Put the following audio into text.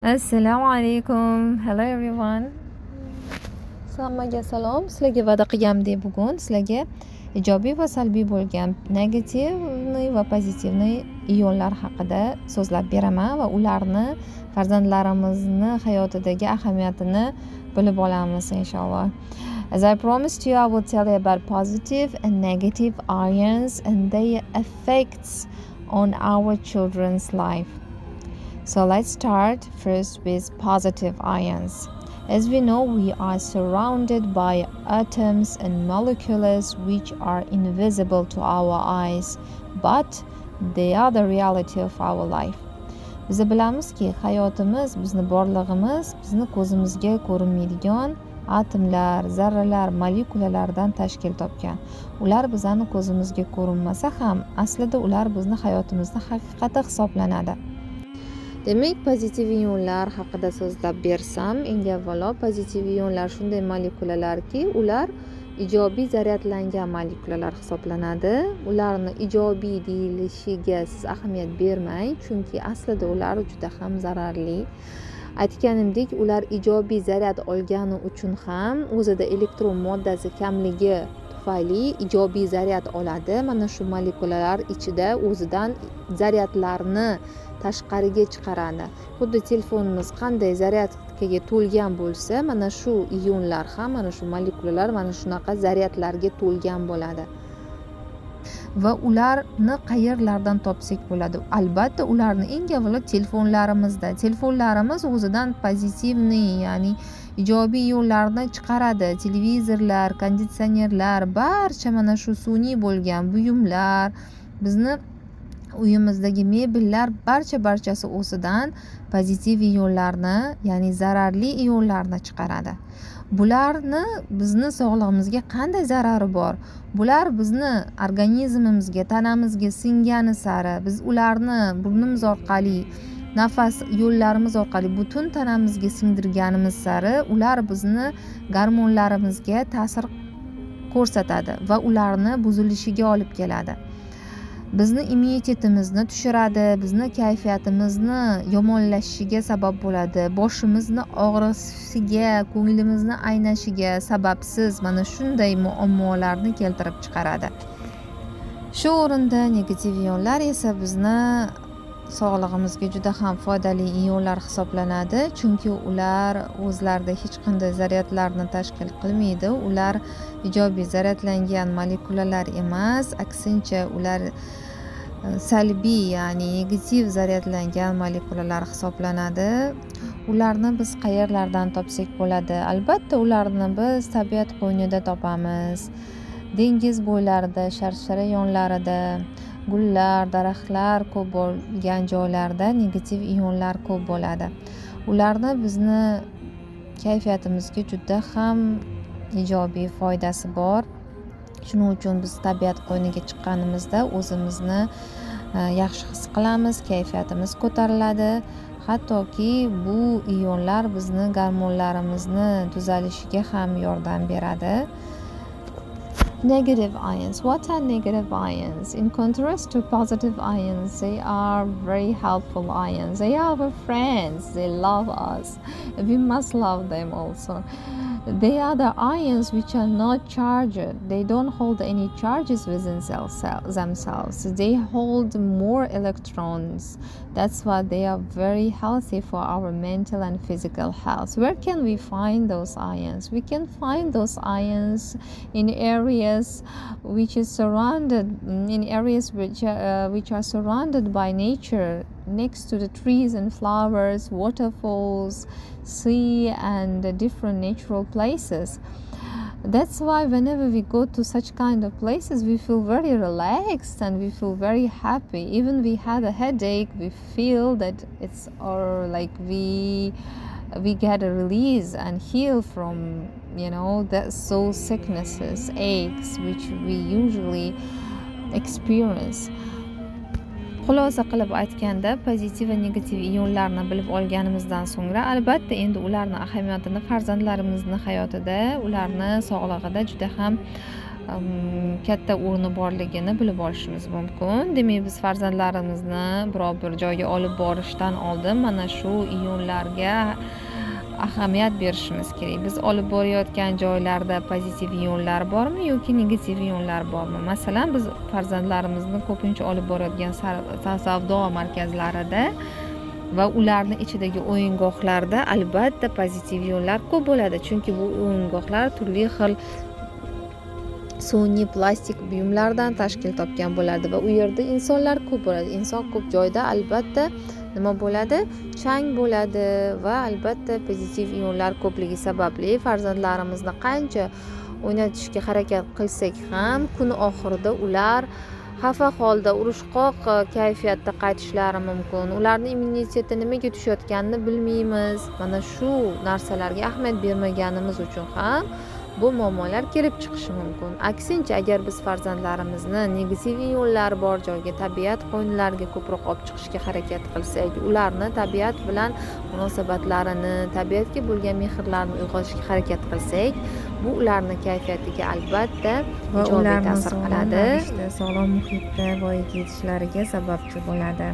Assalomu alaykum. Hello, everyone. Hammaga salom. Sizlarga va'da qilganimdek, bugun sizlarga ijobiy va salbiy bo'lgan негативный va позитивный ionlar haqida so'zlab beraman va ularni farzandlarimizni hayotidagi ahamiyatini bilib olamiz, inshaalloh. As I promised you, I will tell you about positive and negative ions and their effects on our children's life. So let's start first with positive ions. As we know, we are surrounded by atoms and molecules which are invisible to our eyes, but they are the reality of our life. Biz bilamizki, hayotimiz, bizni borlig'imiz bizni ko'zimizga ko'rinmaydigan atomlar, zarralar, molekulalardan tashkil topgan. Ular bizani ko'zimizga ko'rinmasa ham, aslida ular bizni hayotimizni haqiqati hisoblanadi. Demak, pozitiv ionlar haqida so'zlab bersam, eng avvalo, pozitiv ionlar shunday molekulalarki, ular ijobiy zaryadlangan molekulalar hisoblanadi. Ularni ijobiy deyilishiga siz ahamiyat bermang, chunki aslida ular juda ham zararli. Aytganimdek, ular ijobiy zaryad olgani uchun ham, o'zida elektron moddasi kamligi tufayli ijobiy zaryad oladi. Mana shu molekulalar ichida o'zidan zaryadlarni tashqariga chiqaradi. Xuddi telefonimiz qanday zaryadkaga to'lgan bo'lsa, mana shu ionlar ham, mana shu molekulalar mana shunaqa zaryadlarga to'lgan bo'ladi. Va ularni qayerlardan topsak bo'ladi? Albatta, ularni eng avvalo telefonlarimizda. Telefonlarimiz o'zidan позитивный, ya'ni ijobiy ionlarni chiqaradi. Televizorlar, konditsionerlar, barcha mana shu sun'iy bo'lgan buyumlar, bizni uyimizdagi mebellar, barcha barchasi o'zidan pozitiv ionlarni, ya'ni zararli ionlarni chiqaradi. Bularni bizni sog'lig'imizga qanday zarari bor? Bular bizni organizmimizga, tanamizga singani sari, biz ularni burnimiz orqali, nafas yo'llarimiz orqali butun tanamizga singdirganimiz sari, ular bizni gormonlarimizga ta'sir ko'rsatadi va ularni buzilishiga olib keladi. Bizni immunitetimizni tushiradi, bizni kayfiyatimizni yomonlashishiga sabab bo'ladi, boshimizni og'rishiga, ko'nglimizni aynashiga, sababsiz mana shunday muammolarni keltirib chiqaradi. Shu o'rinda negativ ionlar esa bizni sog'lig'imizga juda ham foydali ionlar hisoblanadi, chunki ular o'zlarida hech qanday zaryadlarni tashkil qilmaydi. Ular ijobiy zaryadlangan molekulalar emas, aksincha, ular salbiy, ya'ni negativ zaryadlangan molekulalar hisoblanadi. Ularni biz qayerlardan topsak bo'ladi? Albatta, ularni biz tabiat qo'ynida topamiz: dengiz bo'ylarida, sharshara yonlarida, gullar, daraxtlar ko'p bo'lgan joylarda negativ ionlar ko'p bo'ladi. Ularni bizni kayfiyatimizga juda ham ijobiy foydasi bor. Shuning uchun biz tabiat qo'yniga chiqqanimizda o'zimizni yaxshi his qilamiz, kayfiyatimiz ko'tariladi. Hattoki bu ionlar bizni gormonlarimizni tuzalishiga ham yordam beradi. Negative ions. What are negative ions? In contrast to positive ions, they are very helpful ions. They are our friends. They love us. We must love them also. They are the ions which are not charged. They don't hold any charges within themselves. They hold more electrons. That's why they are very healthy for our mental and physical health. Where can we find those ions? We can find those ions in areas which are surrounded by nature, next to the trees and flowers, waterfalls, sea and different natural places. That's why whenever we go to such kind of places, we feel very relaxed and we feel very happy. Even we had a headache, we feel that it's or like we get a release and heal from that so sicknesses, aches which we usually experience. Xulosa qilib aytganda, pozitiv va negativ ionlarni bilib olganimizdan so'ngra, albatta, endi ularni ahamiyatini farzandlarimizni hayotida, ularni sog'lig'ida juda ham katta o'rni borligini bilib olishimiz mumkin. Demak, biz farzandlarimizni biror bir joyga olib borishdan oldin mana shu ionlarga ahamiyat berishimiz kerak. Biz olib borayotgan joylarda pozitiv ionlar bormi yoki negativ ionlar bormi? Masalan, biz farzandlarimizni ko'pincha olib boradigan savdo markazlarida va ularni ichidagi o'yingohlarda albatta pozitiv ionlar ko'p bo'ladi, chunki bu o'yingohlar turli xil sun'iy plastik buyumlardan tashkil topgan bo'ladi va u yerda insonlar ko'p bo'ladi. Inson ko'p joyda albatta nima bo'ladi? Chang bo'ladi va albatta pozitiv ionlar ko'pligi sababli farzandlarimizni qancha o'ynatishga harakat qilsak ham, kun oxirida ular xafa holda, urushqoq kayfiyatda qaytishlari mumkin. Ularni immuniteti nimaga tushayotganini bilmaymiz. Mana shu narsalarga ahamiyat bermaganimiz uchun ham bu muammolar kelib chiqishi mumkin. Aksincha, agar biz farzandlarimizni negativ ionlar bor joyga, tabiat qo'ynilariga ko'proq olib chiqishga harakat qilsak, ularni tabiat bilan munosabatlarini, tabiatga bo'lgan mehrlarini uyg'otishga harakat qilsak, bu ularni kayfiyatiga albatta va ijobiy ularni ta'sir sog'lom qiladi. ravishda, sog'lom muhitda voyaga yetishlariga sababchi bo'ladi.